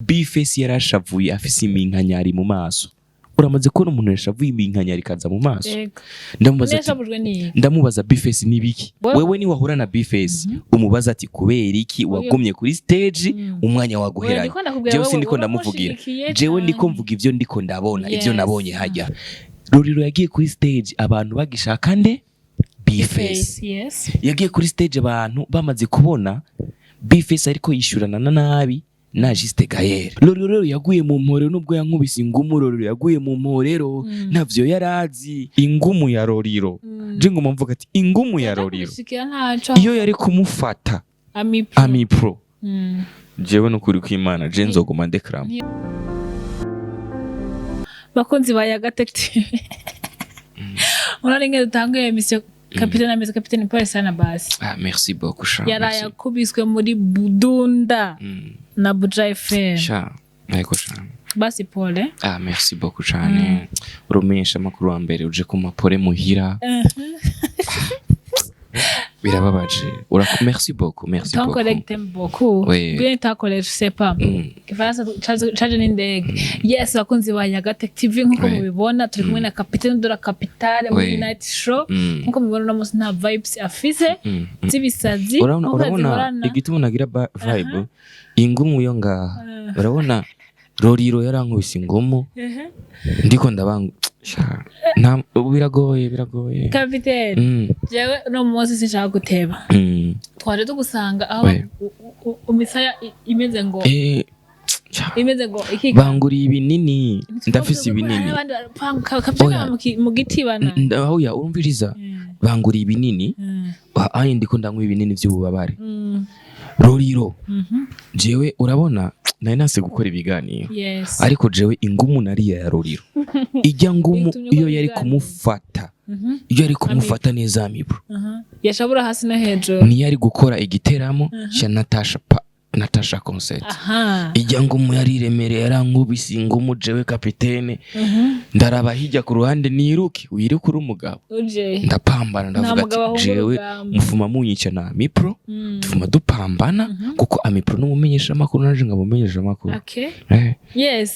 B-Face yarashavuye, afise iminkanyari mu maso. Uramaze kubona umuntu yashavuye, iminkanyari ikaza mu maso? Yego. Ndamubaza ati Neshavujwe n'iyi Ndamubaza: "B-Face, nibiki?" Wewe ni wahura na B-Face, umubaza ati: "Kubera iki wagumye kuri stage umwanya waguheranye?" Ndiko ndakubwira. Jewe Wewe sindiko ndamuvugira. uramushigikiye Jewe ndiko cane. mvuga ivyo ndiko ndabona, ivyo nabonye hajya. Roriro yagiye kuri stage abantu bagishaka nde? B-Face. Yagiye kuri stage abantu bamaze kubona B-Face ariko yishyurana na nabi na Juste Gaël. Roriro rero yaguye mu mporero nubwo yankubise ingumu. Roriro yaguye mu mporero, ntavyo yarazi ingumu ya Roriro. Je nguma mvuga ati ingumu ya Roriro Gushikira ntaco. iyo yari kumufata Amipro. Amipro, jewe nukuri kw'Imana, je nzoguma ndekrama. Bakunzi ba Yaga Tech TV, urabona ingene dutanguye émission. Kapitene ameze, kapitene, pole sana basi. Ah, merci beaucoup sha. Yaraye Merci. akubiswe muri Budunda na Buja FM. Sha, ariko sha. Basi pole. Ah, merci beaucoup cyane. Urumenyesha amakuru wa mbere uje kuma pole muhira. Birababaje. Merci beaucoup, merci Ton beaucoup. collègue t'aime beaucoup. Oui. Bien, ta collègue, je sais pas. Igifaransa caje n'indege. Yes, bakunzi ba Yaga Tech TV, nkuko mubibona, turi kumwe na capitaine de la capitale muri night show. Nkuko mubibona, uno munsi nta vibes afise z'ibisazi Urabona, nkuko urabona zihorana. igituma nagira vibe ingumu yo ngaha. Urabona Roriro yarankubise ingumu. Ndiko ndabanga. Sha, nta ubu biragoye, biragoye. Kapitene, jewe uno munsi sinshaka guteba. Twaje tugusanga aho imisaya imeze ngo Sha, imeze ngo iki. Banguriye ibinini, ndafise ibinini. Abandi barapanga kapitene Oya. mu giti bana. Oya, urumviriza, banguriye ibinini. Ayi ndiko ndanywa ibinini vy'ububabare. Roriro, jewe urabona nari nase gukora ibiganiro, ariko jewe ingumu nariya ya Roriro, ijya ngumu Itumye iyo ukora yari ibiganiro. kumufata, iyo yari kumufata neza Amipro, Yashabura hasi no hejuru. Niyo ari gukora igiteramo cya Natasha pa, Natasha concert. Ijya ngumu yari iremereye, yarankubise ingumu. Jewe kapitene ndaraba hirya ku ruhande, niruke, wiruke uri umugabo. Uje Ndapambana, nta ndavuga mugabo ati ahunga jewe urugamba. mufuma munyica na Amipro, tufuma dupambana, kuko Amipro n'umumenyesha amakuru, naje nkamumenyesha amakuru.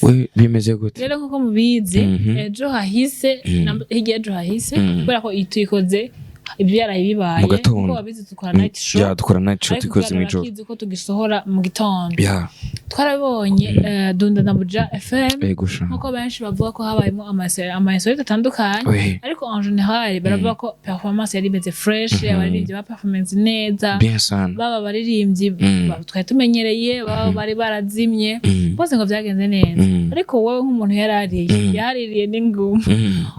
We bimeze gute? Rero nkuko mubizi, ejo hahise, hirya ejo hahise, kubera ko iyi tuyikoze ibyo yaraye bibaye Mu gatondo. Nkuko wabizi, dukora night show. Ya, dukora night show. Ariko Tuyikoze ikiganiro mw'ijoro. bakizi ko tugisohora mu gitondo. Twarabonye Dunda na Buja FM. Ego sha. Nkuko benshi bavuga ko habayemo ama insolite atandukanye, ariko en général baravuga ko performance yari imeze fresh, abaririmbyi ba performance neza, Bien sana. baba abaririmbyi twari tumenyereye, baba bari barazimye, bose ngo byagenze neza. Ariko wowe nk'umuntu yarariye, yaririye n'inguma,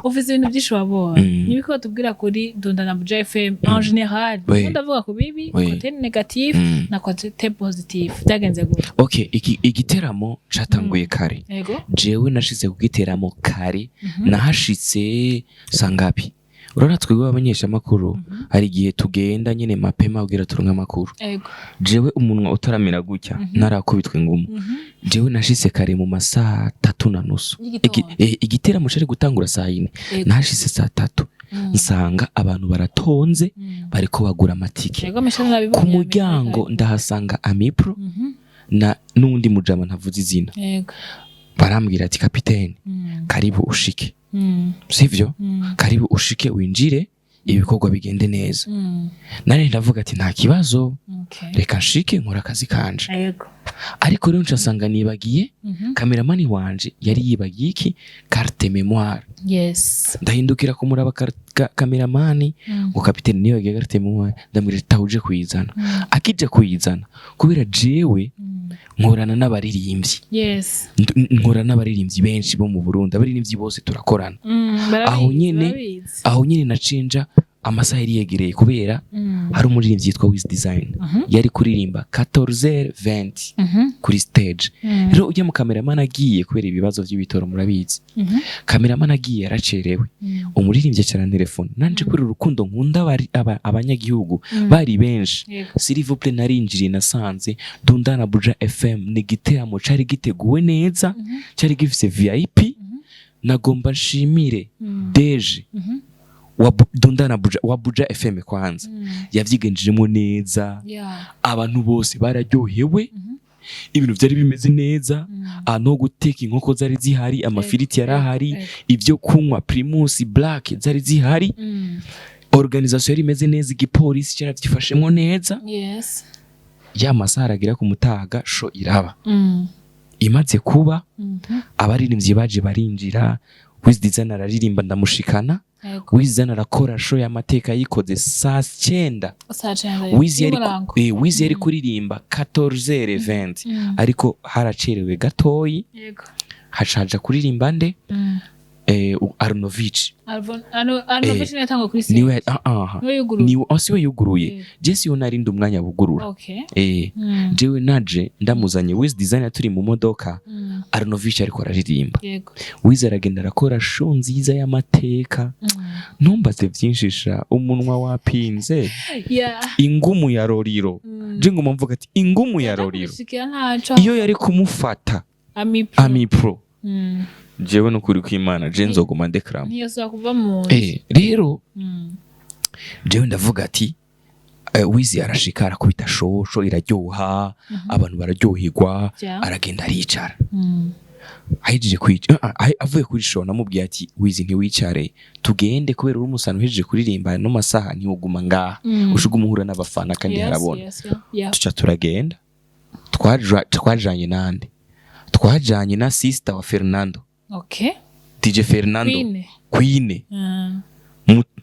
ufise ibintu byinshi wabonye. Nibiko tubwira kuri Dunda na Buja FM en général? Ndavuga ku bibi, côté négatif na côté positif, byagenze gute? Okay, iki igiteramo catanguye kare. Jewe nashize ku giteramo kare, nahashitse sangapi? Urabona twebwe abamenyeshamakuru hari igihe tugenda nyene mapema kugira turonke amakuru. Jewe umunwa utaramera gutya, narakubitwa ingumu. Jewe nashitse kare mu masaha 3:30. Y'igitondo. Igiteramo cari gutangura saa 4. Nahashitse saa 3, nsanga abantu baratonze, bariko bagura amatike. Yego, Michel, nabibonye. Ku muryango ndahasanga Amipro na n'undi mujama ntavuze izina. Barambwira ati: "Kapitene, karibu ushike." Sivyo? "Karibu ushike, winjire, ibikorwa bigende neza." Nari ndavuga ati nta kibazo, reka nshike nkora akazi kanje. Ariko rero ncasanga nibagiye, kameramani wanje yari yibagiye iki? Carte mémoire. Ndahindukira kumuraba kameramani, ngo: "Kapitene, nibagiye carte mémoire." Ndamubwira ati: "Taha uje kuyizana." Akija kuyizana, kubera jewe nkorana n'abaririmbyi, nkorana n'abaririmbyi benshi bo mu Burundi, abaririmbyi bose turakorana. Barabizi, Aho nyene barabizi. aho nyene nacinja amasaha yari yegereye, kubera hari umuririmbyi yitwa Wiz Design yari kuririmba 14h20 kuri stage. Rero ujya mu kameramani agiye kubera ibibazo by'ibitoro, murabizi, kameramani agiye yaracerewe. Umuririmbyi acara telefone nanje, kubera urukundo nkunda abanyagihugu, bari benshi. S'il vous plaît, narinjiriye, nasanze Dunda na Buja FM ni igiteramo cari giteguwe neza, cari gifise VIP. Nagomba nshimire DG wa Dunda na Buja, wa Buja FM kwanza, yavyigenjejemo neza. Abantu bose bararyohewe. Ibintu vyari bimeze neza. Ahantu ho guteka inkoko zari zihari, amafiriti yari ahari, ibyo kunywa Primus Black zari zihari. Organisation yari imeze neza, igipolisi cyarabyifashemwo neza. Ya masaha aragera ku mutaga, show iraba. Imaze kuba, abaririmbyi baje barinjira, Wiz Design araririmba, ndamushikana. Wiz Design arakora show y'amateka, yikoze saa 9. Saa 9 Wiz yari y'umurango. Wiz yari kuririmba 14h20, ariko haracerewe gatoyi. Hacaja kuririmba nde? Arnovich. Arnovich niwe yatangwa kuri stage. Niwe, ah, ah. Niwe yuguruye. Niwe, oh, siwe yuguruye. Jesse yo narindi umwanya bugurura. Jewe naje ndamuzanye Wiz Design, turi mu modoka, Arnovich ariko araririmba. Wiz aragenda arakora show nziza y'amateka. Ntumbaze byinshi sha, umunwa wapinze. Ingumu ya Roriro. Je nguma mvuga ati ingumu ya Roriro. Gushikira ntaco. Iyo yari kumufata Amipro. Amipro, jewe nukuri kw'Imana, je nzoguma ndekrama. Ntiyosaba kuva mu nzu. Rero jewe ndavuga ati Wizi arashika, arakubita show, show iraryoha, abantu bararyoherwa. Aragenda aricara. Ahejeje kwica, avuye kuri show, namubwiye ati: "Wizi, ntiwicare, tugende, kubera uri umusano uhejeje kuririmba no masaha ntiwuguma ngaha, ushuguma uhura n'abafana kandi harabona." Tuca turagenda. Twajanye nande? Twajanye na sister wa Fernando, DJ Fernando. Queen. Queen.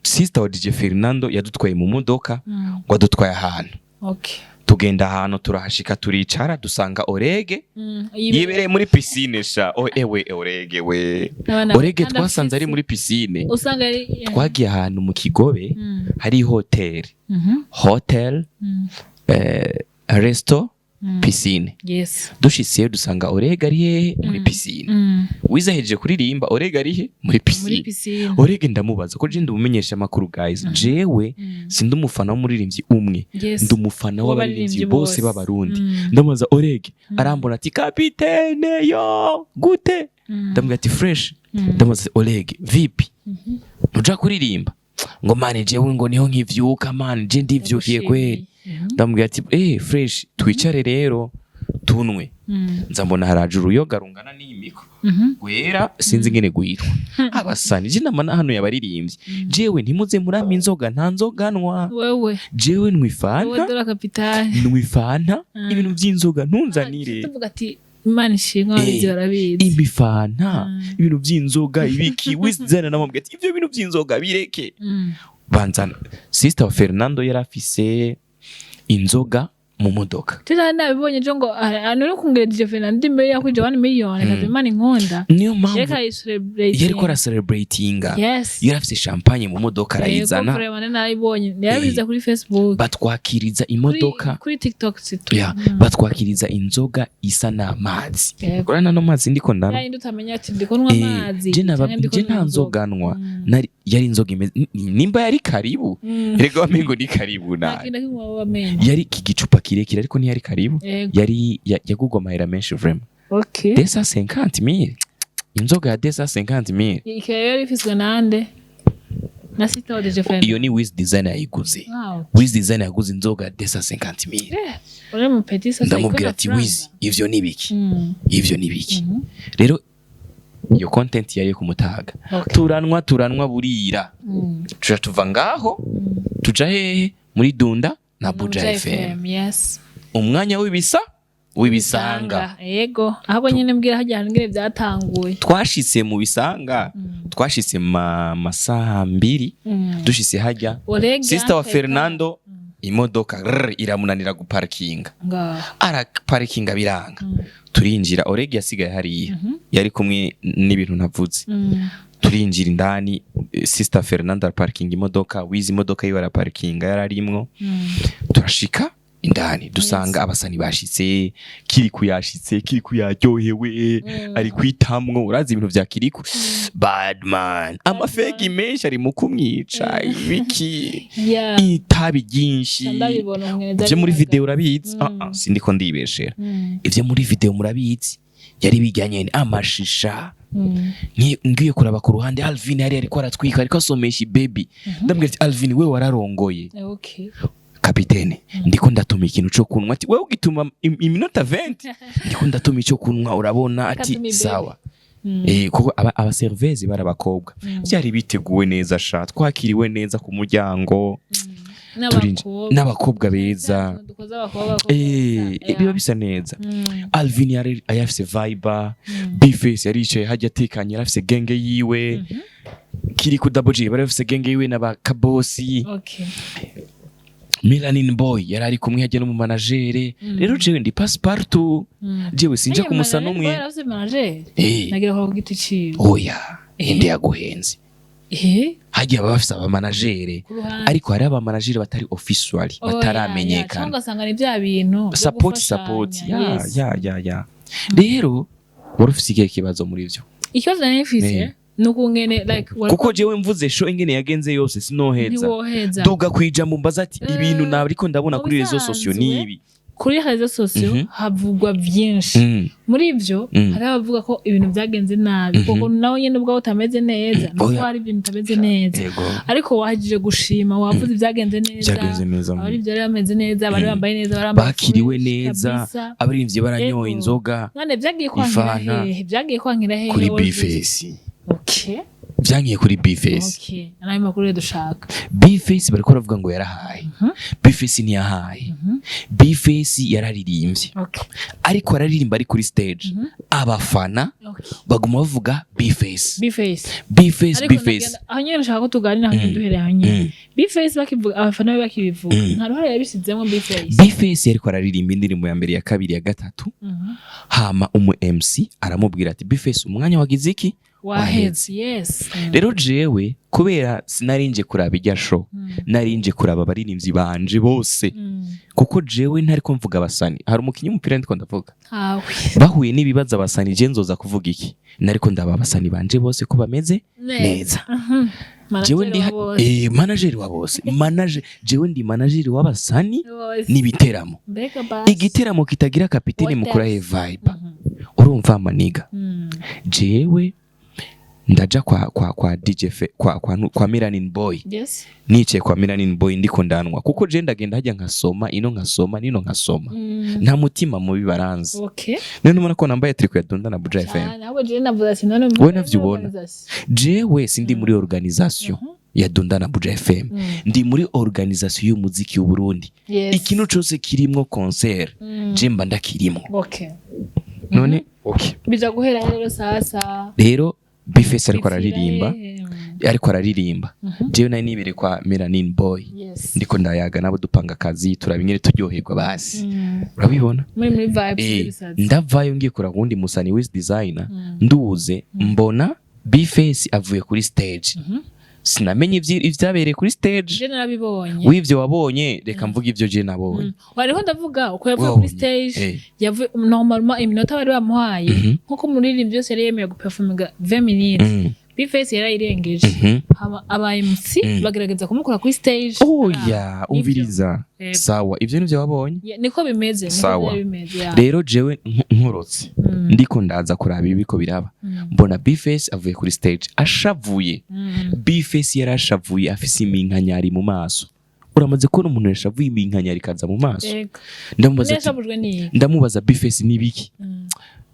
Sister wa DJ Fernando yadutwaye mu modoka, ngo adutwaye ahantu. Tugenda ahantu, turahashika, turicara, dusanga Orege yibereye muri piscine sha. O ewe Orege we! Abana Orege kandi twasanze ari muri piscine. Usanga ari, yeah. Twagiye ahantu mu Kigobe, hari hotel, hotel, resto, piscine. Dushitseyo dusanga Orega ari hehe? Muri piscine. Wiza ahejeje kuririmba, Orega ari he? Muri muri piscine. Piscine. Orega ndamubaza ko je ndi umumenyesha amakuru, guys. Jewe sindi umufana w'umuririmbyi umwe, ndi umufana w'abaririmbyi bose b'Abarundi. Ndamubaza Orege, arambona ati: "Kapitene yo gute?" Ndamubwira ati: "Fresh." Ndamubaza: "Orege, vipi, ntuja kuririmba?" Ngo: "Man, jewe ngo niho nkivyuka, man, je ndivyukiye kweri." Ndamubwira ati: "Fresh, twicare rero tunwe." Nza mbona haraje uruyoga rungana n'iyi mikro, gwera, sinzi ingene gwitwa. Abasani, je nama hano yabaririmbyi, jewe ntimuze murampa inzoga, nta nzoga nwa. Wewe Jewe nywa wewe ifanta. Dora kapitani. Nywa ifanta. Ibintu by'inzoga ntunzanire. Tuvuga ati Imana ishimwe, ababizi barabizi. Imifanta, ibintu by'inzoga ibiki. Wizana namubwira ati: "Ibyo bintu by'inzoga bireke." Banzana, sister wa Fernando yari afise inzoga mu modoka. Tena nabibonye ejo ngo no kungera DJ Fernando imbere yakwije 1 million, kaza Imana inkunda. Niyo mpamvu Reka celebrate. Yariko aracelebratinga. Yari afise champagne mu modoka, arayizana. Yego, vraiment narayibonye, yarabize kuri Facebook. Batwakiriza imodoka. Kuri TikTok situ. Ya, batwakiriza inzoga isa n'amazi. Urabona no mazi ndiko ndanywa. Yayindi utamenya ati ndiko nywa amazi Je canke ndiko je nta nywa. nzoga nywa. Yari inzoga imeze nimba yari karibu. Erega wamengo ni karibu Nta nabi. kintu na kimwe waba wamenye. Yari iki gicupa kirekire, ariko ntiyari karibu. Yari yagugwa amahera menshi vraiment. 250 mille, inzoga ya 250 mille. Ikaba yari ifiswe nande? Na sister wa DJ Fernando? Iyo ni Wiz Design yayiguze. Wiz Design yaguze inzoga ya 250 mille. Uri mu petit sasa. Ndamubwira ati: "Wiz, ivyo ni biki? Ivyo ni biki?" Rero iyo content yari ku mutaga. Turanwa, turanwa, burira. Tuja tuva ngaho, tuja hehe? Muri Dunda na Buja FM. Umwanya w'ibisa w'ibisanga. Yego, ahubwo nyine mbwira hajya hantu ngene byatanguye. Twashitse mu bisanga, twashitse ma masaha 2. Dushitse hajya, Orega sister wa Teta. Fernando imodoka rrr, iramunanira guparkinga. Ngaho. Araparikinga biranga. Turinjira, Oreg yasigaye hariya, yari kumwe n'ibintu ntavuze. Turinjira indani, sister Fernando araparkinga imodoka, Wizi imodoka yiwe araparkinga yari arimwo. Turashika indani dusanga abasani bashitse, Kiriku yashitse, Kiriku yaryohewe, ari kwitamwo. Urazi ibintu vya Kiriku, badman, amafegi menshi ari mu kumwica ibiki, itabi ryinshi. Ndabibona umwene. Ivyo muri video urabizi. Ah, ah, sindiko ndibeshera. Ivyo muri video murabizi, yari bijyanye amashisha. Ngiye kuraba ku ruhande, Alvin yari ariko aratwika, ariko asomesha baby. Ndamubwira ati: "Alvin, we wararongoye." Kapitene, ndiko ndatuma ikintu co kunywa. Ati: "Wewe ugituma iminota 20, ndiko ndatuma ico kunywa." Urabona ati Katuma ibebe. Sawa. Kuko aba serveuse bari abakobwa, byari biteguwe neza sha, twakiriwe neza ku muryango. N'abakobwa. N'abakobwa beza. Dukoze abakobwa ko beza. Biba bisa neza. Alvin yari afise vibe, Bface yari yicaye hajya atekanye, yari afise gang yiwe. Kiriku, Double J bari bafise gang yiwe n'aba Kabosi. Melanin Boy yari ari kumwe hajya n'umumanajere. Rero jewe ndi passe-partout, jewe sinja kumusa n'umwe. Yarafise manager? Nagira ko ku giti ciwe. Oya, inde yaguhenze? Hajya baba bafise abamanajere. Ku ruhande. Ariko hari abamanajere batari official, Oh, ya, bataramenyekana. cyangwa ugasanga ni bya bintu byo Support. gufashanya. Support ya. Ya, rero wari ufise ikihe kibazo muri ivyo? Ikibazo nari mfise ni ukungene like Kuko jewe mvuze show ingene yagenze yose sinoheza. Ntiwoheza. Duga kwijambo, mbaza ati ibintu nariko ndabona Mu kuri réseaux sociaux bisanzwe, nibi. Kuri réseaux sociaux havugwa byinshi. Muri ivyo hari abavuga ko ibintu byagenze nabi, kuko nawe nyene ubwawe utameze neza, nuko Oya. hari ibintu utameze neza. Ariko wahagije gushima, wavuze ibyagenze neza. Byagenze neza. Abari byari bameze neza, bari bambaye neza, bari bambaye Bakiriwe fresh neza. kabisa. Abaririmbyi baranyoye inzoga. None byagiye kwankira Ifanta. hehe? Byagiye kwankira hehe? Kuri Wowe? Bface. Byankiye kuri Bface. Okay, nayo makuru rero dushaka. Bface bariko baravuga ngo yarahaye. Bface ntiyahaye, Bface yararirimbye. Ariko araririmba ari kuri stage, abafana baguma bavuga Bface. Bface. Bface. Ariko Bface. Aho nyene nshaka ko tuganira, aho nyene duhereye aho nyene. Bface bakivuga, abafana be bakibivuga, nta ruhare yabishizemo Bface? Bface yariko araririmba indirimbo ya mbere, ya kabiri, ya gatatu. Hama umu MC aramubwira ati: "Bface, umwanya wagize iki?" Waheze, yes. Rero jewe kubera sinarinje kuraba irya show, narinje kuraba abaririmbyi banje bose, kuko jewe ntariko mvuga abasani. Hari umukinyi w'umupira ndiko ndavuga? Ntawe. Bahuye n'ibibazo abasani, je nzoza kuvuga iki? Nariko ndaba abasani banje bose ko bameze neza. Jewe ndi Manager wa bose. Manager wa bose, manager, jewe ndi manager w'abasani Bose. n'ibiteramo. Mbega basi. Igiteramo kitagira kapitene What mukurahe else? vibe? Urumva maniga, jewe ndaja kwa DJ Fe, kwa Melanin Boy. Nicaye kwa Melanin Boy, ndiko ndanwa, kuko je ndagenda hajya nkasoma ino, nkasoma nino, nkasoma. Nta mutima mubi, baranzi. None ubona ko nambaye tricot ya Dunda na Buja FM. Cyane, ahubwo jewe navuze ati none Wowe navyo ubona. Organisation. Jewe sindi muri organisation ya Dunda na Buja FM, ndi muri organisation y'umuziki w'u Burundi. Ikintu cose kirimwo concert, je mba ndakirimwo. None okay. Bija guhera rero sasa. Rero Bface ariko Bipfira araririmba, hehe? Ariko araririmba, jewe nari nibereye kwa Melanin Boy, ndiko ndayaga nabo, dupanga akazi, turaba ingene turyoherwa basi. Urabibona? Muri vibes z'ibisazi. Ndavayo ngiye kuraba uwundi musani, Wiz Designer. Nduze mbona Bface avuye kuri stage. Sinamenye ivyabereye kuri stage. Je narabibonye. W'ivyo wabonye, reka mvuge ivyo je nabonye. Wariho ndavuga uko yavuye Wabonye. kuri stage. Yavuye normalement iminota bari bamuhaye, nkuko umuririmbyi yose yari yemewe guperforminga 20 minutes, Bface yarayirengeje. Hama aba MC bagerageza kumukura kuri stage. Oya, umviriza. Yego. Sawa, ivyo nivyo wabonye. Niko bimeze, niko Sawa. byari bimeze, ya. Rero jewe nkorotse, ndiko ndaza kuraba ibiko biraba, mbona Bface avuye kuri stage ashavuye. Bface yarashavuye, afise iminkanyari mu maso. Uramaze kubona umuntu yashavuye, iminkanyari ikaza mu maso? Yego. Ndamubaza ati Yashavujwe n'iki? Ndamubaza: "Bface, nibiki?"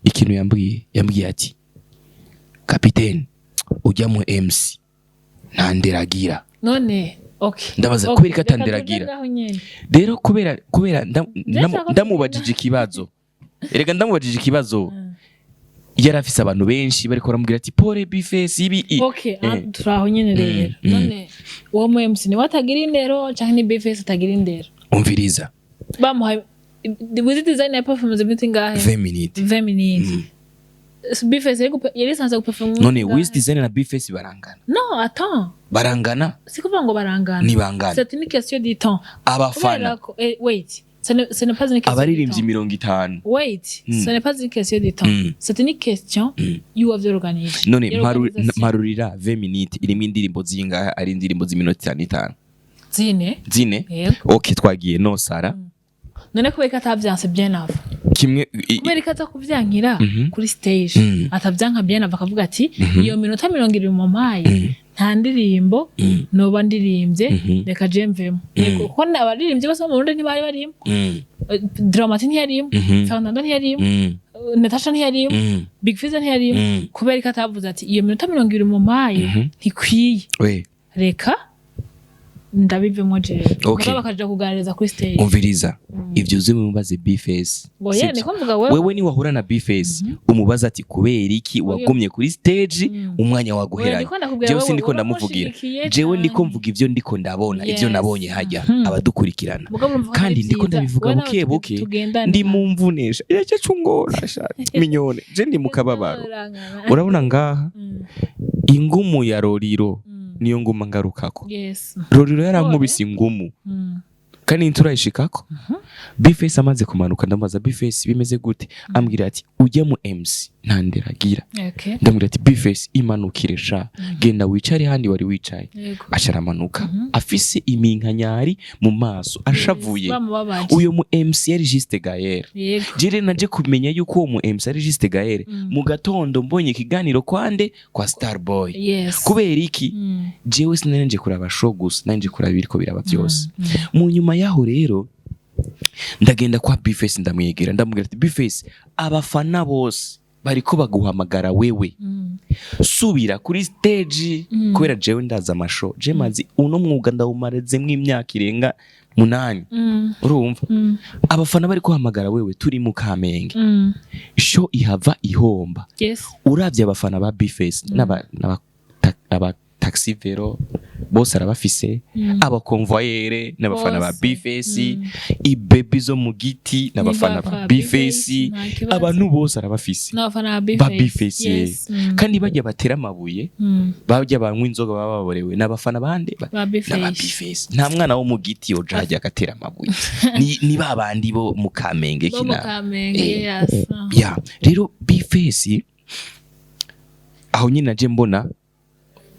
Ikintu yambwiye ati: "Kapitene, ujya mu MC ntanderagira." None okay. Ndabaza Okay, kubera ko reka atanderagira. tuje ngaho nyene. Rero kubera Ndashaka ko ndamubajije ikibazo, erega ndamubajije ikibazo, yari afise abantu benshi bariko baramubwira ati: "Pole Bface," ibi Okay, turi aho nyene rero. None uwo mu MC niwe atagira indero canke ni Bface atagira indero? Umviriza. Bamuhaye Wiz Design ya performance iminota ingahe? 20 minutes. 20 minutes. Bface yari isanzwe guperforma None ingahe? Wiz Design na Bface barangana? Non, attends. Barangana? C'est kuvuga ngo barangana. Ntibangana. C'est une question du temps. Abafana Kubera ko wait, ce n'est pas une question du abaririmbyi temps. 50. Wait, ce n'est pas une question du temps. C'est une question y'uwavyorganije. None Y'organisation. mparurira 20 minutes irimo indirimbo zingahe, ari indirimbo z'iminota itanu itanu? Zine. Zine. Yego. Okay, twagiye no Sara. None kubera ko atavyanse bien avant? Kimwe Kubera ko aza kuvyankira kuri stage, atavyanka bien avant, akavuga ati: "Iyo minota 20 mumpaye." Nta ndirimbo noba ndirimbye, reka je mvemo. Yego, kuko abaririmbyi bose bo mu Burundi ntibari barimo. Dramati ntiyarimo, Fernando ntiyarimo, Natasha ntiyarimo, Big Fizzo ntiyarimo. Kubera ko atavuze ati: "Iyo minota 20 mumpaye ntikwiye, reka ndabivemo jewe"? Mugabo bakaja kuganiriza kuri stage. Umviriza, ivyo uze mubaze Bface. Oya, Sivyo? niko mvuga wewe. Wewe niwahura na Bface, umubaza ati: "Kubera iki wagumye kuri stage umwanya Oya, waguheranye?" niko ndakubwira Jewe wewe, sindiko ndamuvugira. uramushigikiye Jewe ndiko canke? mvuga ivyo ndiko ndabona, ivyo nabonye hajya abadukurikirana. Mugabo urumva ko Kandi ari ndiko vyiza. ndabivuga Wowe nawe buke buke. tugendane. Ndi mu mvunesha iraca cungora sha minyone, je ndi mu kababaro. Urabona ngaha ingumu ya Roriro, niyo nguma ngarukako. Roriro yarankubise ingumu kandi nturayishikako. Bface amaze kumanuka, ndamubaza: "Bface, bimeze gute?" Ambwira ati: "Ujya mu MC ntanderagira." Ndamubwira ati: "Bface, imanukire sha, genda wicare handi wari wicaye." Aca aramanuka afise iminkanyari mu maso, ashavuye. Bamubabaje. Uyo mu MC yari Juste Gaël. Jere naje kumenya yuko uwo mu MC ari Juste Gaël mu gatondo, mbonye ikiganiro kwande kwa Starboy. Kubera iki? Jewe sinari nje kuraba show gusa, nari nje kuraba ibiriko biraba byose. Mu nyuma yaho rero ndagenda kwa Bface, ndamwegera, ndamubwira ati: "Bface, abafana bose bariko baguhamagara wewe, subira kuri stage." Kubera jewe ndaza ama show, je mazi uno mwuga ndawumarezemwo imyaka irenga 8. Urumva, abafana bari kuhamagara wewe, turi mu Kamenge, show ihava ihomba. Uravye abafana ba Bface n'aba taxi vélo bose arabafise, aba convoyeur n'abafana ba Bose. Bface, ibebi zo mu giti n'abafana ba N'abafana Bface, nta kibazo. Abantu bose arabafise N'abafana ba ba Bface. Bface. Kandi bajya batera amabuye, bajya banywa inzoga, baba baborewe n'abafana bande? Ba Bface. N'aba Bface. Nta mwana wo mu giti yoja hajya agatera amabuye, ni ba bandi bo mu Kamenge. Bo mu Kina Kamenge. Yes. Ya rero Bface aho nyine naje mbona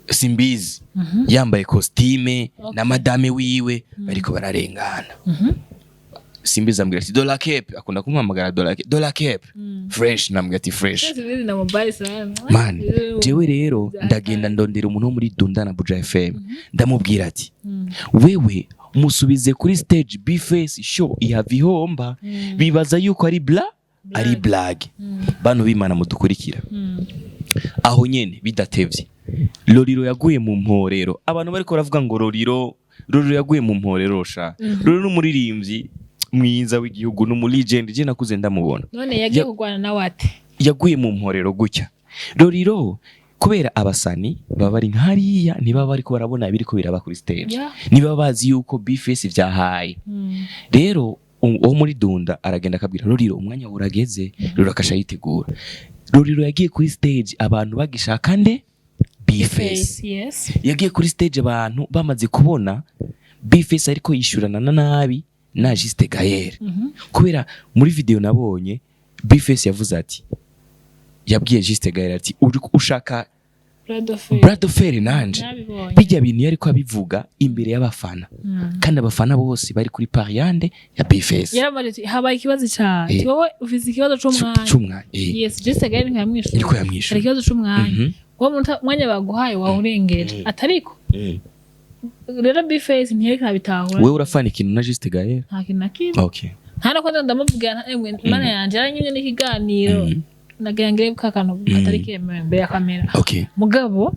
Simbizi yambaye costume na madame wiwe bariko bararengana. Simbizi ambwira ati: "Dola Cape." Akunda kumuhamagara Dola Cape, "Dola Cape, fresh." Namubwira ati: "Fresh." Simbizi na mobile sana. Man, jewe rero ndagenda ndondera umuntu wo muri Dunda na Buja FM, ndamubwira ati: "Wewe musubize kuri stage Bface, show ihava ihomba, bibaza yuko ari blague." Bantu b'Imana mudukurikira, aho nyene bidatevye Loriro yaguye mu mporero. Abantu bariko baravuga ngo Loriro, Loriro yaguye mu mporero sha. Loriro n'umuririmbyi mwiza w'igihugu, n'umu legend, je nakuze ndamubona. None yagiye kurwana nawe ate? Yaguye mu mporero gutya Loriro, kubera abasani baba bari nk'hariya, ntibaba bariko barabona ibiriko biraba kuri stage, ntibaba bazi yuko Bface vyahaye. Rero uwo muri Dunda aragenda akabwira Roriro: "Umwanya urageze." Roriro akasha yitegura. Roriro yagiye kuri stage abantu bagishaka nde? Bface. Yagiye kuri stage abantu bamaze kubona Bface ariko yishyurana na nabi na Juste Gaël. Kubera muri video nabonye, Bface yavuze ati, yabwiye Juste Gaël ati: "Uri ushaka Bradoferi. Bradoferi nanje." Nabibonye. Bijya bintu yariko abivuga imbere y'abafana, kandi abafana bose bari kuri pariande ya Bface. Yaramaze ati: "Habaye ikibazo cyane." "Wowe ufise ikibazo c'umwanya." C'umwanya. Yes, Juste Gaël ntiyamwishuye. Niko yamwishuye. Hari ikibazo c'umwanya. Wowe umwanya baguhaye wawurengeje. Atariko rero Bface ntiyariko arabitahura. Wewe urafana ikintu na Juste Gaël? Nta kintu na kimwe. Nta no kwenda ndamuvugira emwe Mana yanje yaranyimye n'ikiganiro. Nagira ngire ka kantu katari kemewe imbere ya kamera. Mugabo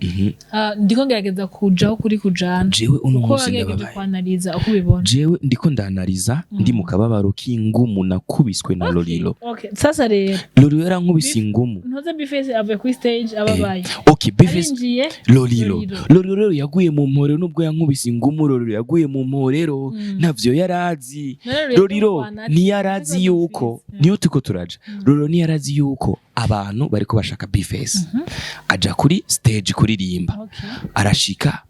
ndiko ngerageza kujaho kuri kujana. Jewe uno Uko munsi wagerageje ndababaye. kwanariza uko ubibona. Jewe ndiko ndanariza, ndi mu kababaro k'ingumu nakubiswe na Lorilo. Okay. Sasa rero Lorilo yarankubise ingumu. Ntuze Bface avuye kuri stage ababaye. Okay, Bface Arinjiye. Lorilo. Lorilo. Lorilo rero yaguye mu mporero nubwo yankubise ingumu. Lorilo yaguye mu mporero, ntavyo yarazi. None Lorilo kurwana ate? ntiyarazi Ariko yuko Bface, niyo turiko turaja. Lorilo ntiyarazi yuko abantu bariko bashaka Bface, aja kuri stage kuririmba. Arashika,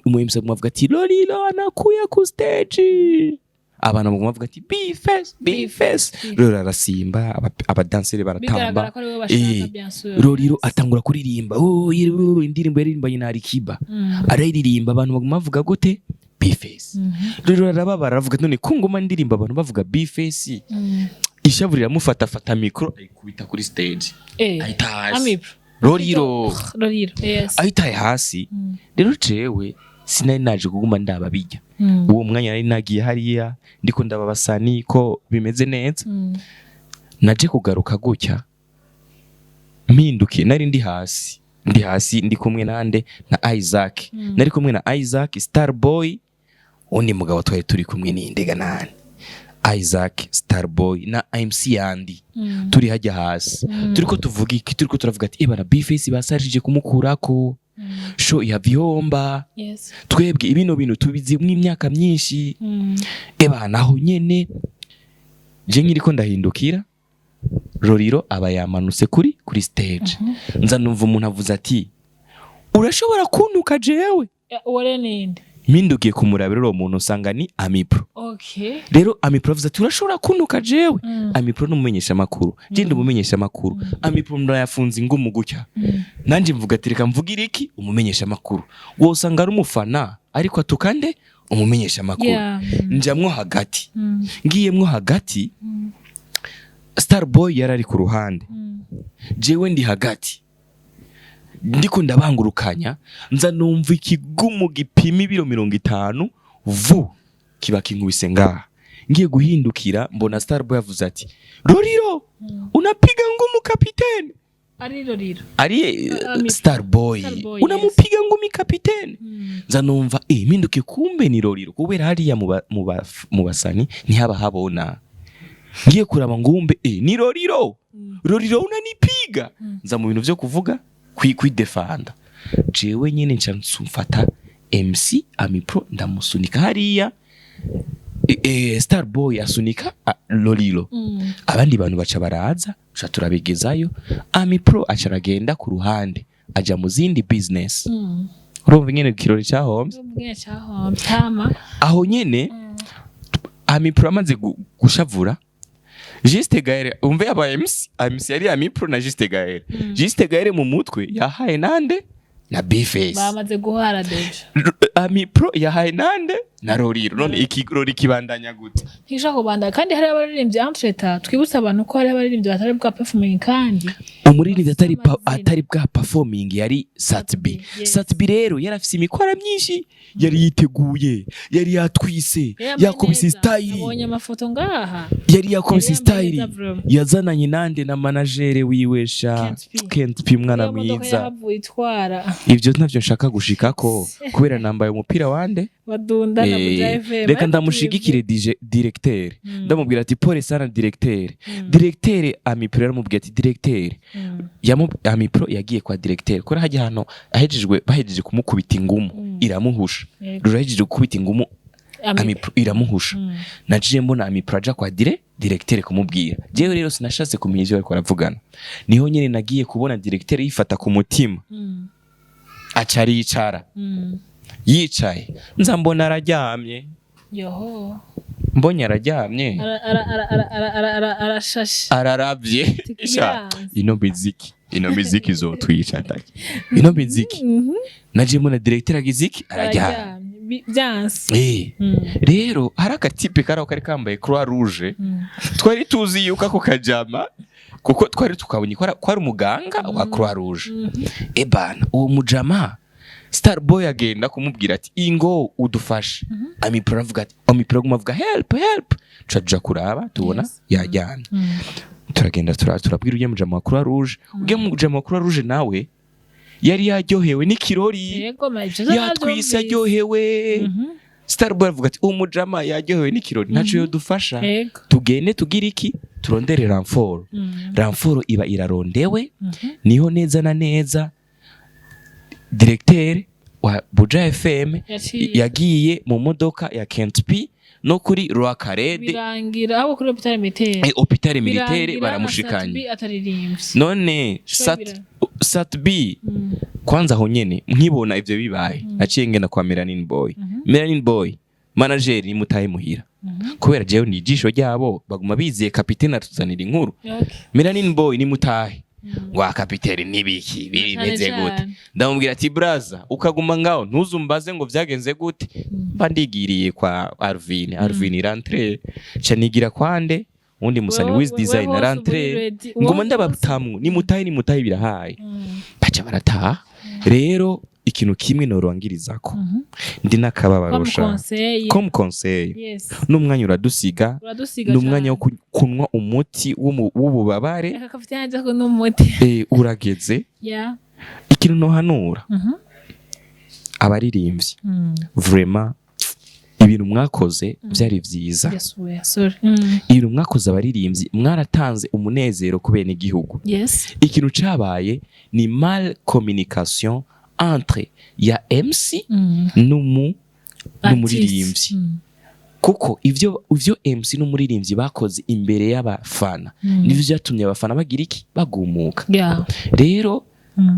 umu MC avuga ati: "Lorilo anakuye ku stage." Abantu baguma bavuga ati: "Bface, Bface." Lorilo arasimba, abadanseri baratamba. Bigaragara ko ariwe bashaka, bien sûr. Lorilo atangura kuririmba, oh, indirimbo yaririmbanye na Alikiba. Arayiririmba, abantu baguma bavuga gute? Bface. Lorilo arababara, aravuga ati: "None ko nguma ndirimba abantu bavuga Bface?" Ishavu riramufata, afata micro ayikubita kuri stage, ahita hasi. Amipro. Roriro. Roriro, yes. Ayitaye hasi. Rero jewe sinari naje kuguma ndaba bijya. Uwo mwanya nari nagiye hariya ndiko ndaba basani ko bimeze neza. Naje kugaruka gutya, mpindukiye, nari ndi hasi, ndi hasi ndi kumwe nande? Na Isaac. Nari kumwe na Isaac, Starboy, undi mugabo twari turi kumwe ninde nani, Isaac, Starboy na MC Yandi. Turi hajya hasi. Turiko tuvuga iki? Turiko turavuga ati: "Ebana, Bface basarije kumukurako show ya vyomba." Twebwe ibino bintu tubizi mw'imyaka myinshi. Ebana, aho nyene je nkiriko ndahindukira, Roriro aba yamanutse kuri stage. Nza numva umuntu avuze ati: "Urashobora kuntuka jewe?" Uwo rero ninde? Mpindukiye kumurabira, uwo muntu usanga ni Amipro. Rero Amipro avuze ati: "Urashobora kuntuka jewe?" Amipro ni umumenyesha makuru, je ndi umumenyesha makuru. Amipro ndayafunze ingumu gutya. Nanje mvuga ati: "Reka mvugire iki umumenyesha makuru." Wosanga ari umufana ariko atukande umumenyesha makuru. Njamwo hagati. Ngiyemwo hagati, Starboy yari ari ku ruhande, jewe ndi hagati, ndiko ndabangurukanya. Nza numva ikigumu gipima ibiro 50 vu kiba kinkubise ngaha. Ngiye guhindukira, mbona Starboy avuze ati: "Roriro, unapiga ngumu kapitene." Ari Roriro? Ari Ami- Starboy. Starboy, yes. "Unamupiga ngumi kapitene." Nza numva mpinduke, kumbe ni Roriro, kubera hariya mu basani ntihaba habona. Ngiye kuraba ngumbe ni Roriro. "Roriro, unanipiga." Nza mu bintu vyo kuvuga kwidefanda, jewe nyene nca mfata MC Amipro ndamusunika hariya, Starboy asunika Lolilo. Abandi bantu baca baraza, tuca turabigezayo. Amipro aca aragenda ku ruhande, aja mu zindi business. Urumva ingene ikirori cyahombye. Ubwenge cyahombye hama. Aho nyene Amipro amaze gushavura Juste Gaël, umve, yabaye MC, MC yari Amipro na Juste Gaël. Juste Gaël mu mutwe yahaye nande? Na Bface. Bamaze guhara déjà. Amipro yahaye nande? Na Roriro. None ikirori kibandanya gute? Ntishobora kubandanya, kandi hariho abaririmbyi entre-temps. Twibutse abantu ko hariho abaririmbyi batari bwa performing kandi Umuririmbyi atari amazina. Atari bwa performing yari Satbi. Yes. Satbi rero yari afise imikora myinshi, yari yiteguye, yari yatwise, Yambaye yakubise neza. style. Nabonye amafoto ngaha. Yari yakubise Yari yambaye style. neza, bro. Yazananye nande? Na manager wiwe sha. Kent P. Kent P, umwana Iyo modoka mwiza. yahavuye itwara. Ivyo ntavyo nshaka gushikako kubera nambaye umupira wande? Badunda na Buja FM. Reka ndamushigikire DJ directeur, ndamubwira ati: "Pole sana directeur." Directeur Amipro yaramubwiye ati: "Directeur." Yamu Amipro yagiye kwa directeur kora hajya hano ahejejwe, bahejeje kumukubita ingumu iramuhusha. Rurahejeje gukubita ingumu Amipro iramuhusha. Naciye mbona Amipro aja kwa directeur kumubwira. Jewe rero sinashatse kumenya ivyo bariko baravugana. Niho nyene nagiye kubona directeur yifata ku mutima, aca aricara. Yicaye, nza mbona araryamye. Yoho. Mbonye araryamye. Arashashe. Araravye. Sha, Biranze. Ino miziki izotwica ndaki ino miziki. Naje mbona directeur agize iki? Araryamye. Araryamye. Byanse. Rero hari akatipe karaho kari kambaye croix rouge. Twari tuzi yuko ako kajama, kuko twari tukabonye ko ari umuganga wa croix rouge. Ebana, uwo mujama Starboy agenda kumubwira ati: "Ingo udufashe." Amipro aravuga ati, Amipro aguma avuga: "Help, help." Tuja kuraba, tubona yajyanye. Turagenda turabwira ujya mujama wa croix rouge. Ujya mujama wa croix rouge nawe yari yaryohewe n'ikirori. Yego, ma ivyo Yatwise, navyumvise. aryohewe. Starboy avuga ati: "Umujama yaryohewe n'ikirori, ntaco yodufasha." Tugende tugire iki? Turondere renfort. Renfort iba irarondewe. Niho neza na neza directeur wa Buja FM Yaciye. yagiye mu modoka ya Kent P no kuri Roi Karede. Birangira aho kuri hôpital militaire. Hôpital militaire. Birangira Baramushikanye. na Sat-B ataririmbye. None Sat B, kwanza aho nyene nkibona ivyo bibaye, naciye ngenda kwa Melanin Boy. Melanin Boy manager nimutahe muhira, kubera jewe ni ijisho ryabo, baguma bizeye kapitene atuzanira inkuru. Melanin Boy nimutahe, ngo ah, kapitene nibiki bimeze Cane gute? cane. Ndamubwira ati: "Braza, ukaguma ngaho ntuzumbaze ngo vyagenze gute." Mba ndigiriye kwa Arvin. Arvin rentre, ca nigira kwande? Uwundi musani Wiz Design rentre, nguma ndabatamwo: "Nimutahe, nimutahe, birahaye." Baca barataha. Rero ikintu kimwe norangirizako, ndi n'akababaro sha, comme conseil, n'umwanya uradusiga. Uradusiga. N'umwanya wo kunywa umuti w'ububabare. Reka kafite yanjye ko n'umuti. Urageze. Ikintu nohanura abaririmbyi, vraiment ibintu mwakoze byari vyiza. Yes, we sorry. Ibintu mwakoze, abaririmbyi, mwaratanze umunezero ku bene igihugu. Ikintu cabaye ni mal communication entre ya MC n'umuririmbyi, kuko ivyo MC n'umuririmbyi bakoze imbere y'abafana nivyo vyatumye abafana bagira iki? Bagumuka. Rero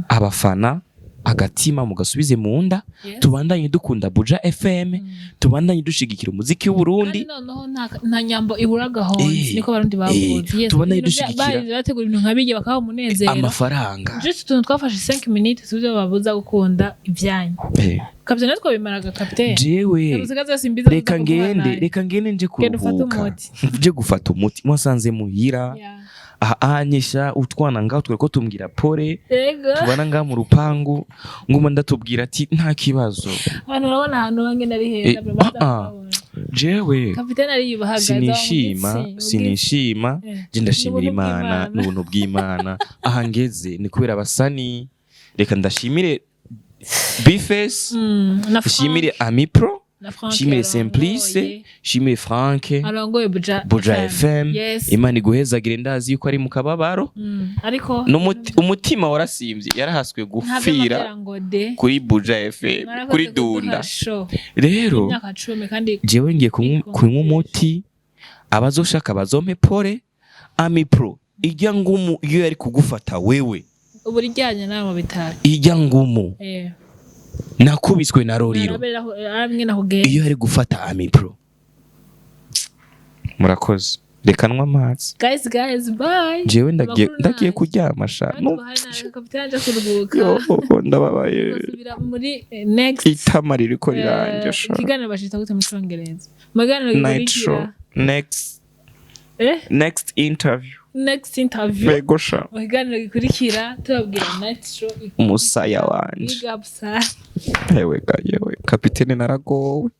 abafana, agatima mugasubize mu nda. Tubandanye dukunda Buja FM, tubandanye dushigikira umuziki w'Uburundi. Kandi noneho nta nyambo ibura agahonzi, niko Abarundi bavuze. Yes, tubandanye ibintu dushigikira. Bari bategura ibintu nka bijya bakaha umunezero. Amafaranga. Just utuntu twafashe 5 minutes sibyo babuza gukunda ibyanyu. Kabyo natwe twabimaraga, kapitene. Jewe Usigaze simbiza. reka ngende, reka ngende nje Genda ufate kuruhuka. umuti. Nje gufata umuti. Mwasanze muhira aha anyesha utwana ngaho, twereko tumbwira pole. Tubana ngaha mu rupangu, nguma ndatubwira ati nta kibazo. Abantu barabona ahantu bangena ari heza. Ah, ah. Jewe Kapitene ariyubahaga. sinishima, sinishima. Je ndashimira N'ubuntu Imana bw'Imana. n'ubuntu bw'Imana. Aha ngeze ni kubera abasani. Reka ndashimire Bface, Na nshimire Amipro, na Frank nshimire arongoye. Simplice, nshimire Frank Arongoye Buja. Buja FM. Imana iguhezagire. Ndazi yuko ari mu kababaro. Ariko Umutima warasimbye, yarahaswe ntabyo gupfira amabwira ngo de kuri Buja FM, Mwarakoze kuri kuduha Dunda. show. Rero Imyaka 10 kandi. jewe ngiye kunywa umuti. Abazoshaka bazompe pole. Amipro, ijya ngumu iyo yari kugufata wewe. Ubu rijyanye nawe mu bitaro. Ijya ngumu nakubiswe na Roriro. Aramwe nakugenda. Iyo yari gufata Amipro. Murakoze, reka nywa amazi. Guys, guys, bye. Jewe ndagiye, Amakuru ndagiye nayo. kuryama sha. Kandi bahari nabi, kapitene aje kuruhuka. Yo, ndababaye. Tuzosubira muri next Itama ririko riranje sha. Ikiganiro bashita gute mu Congereza? Mu kiganiro Night show. gikurikira. Next next interview. Next interview. Bego sha. Mu kiganiro gikurikira tubabwira night show. Umusaya wanje. Big up sa. Yewe ga yewe, kapitene, naragowe.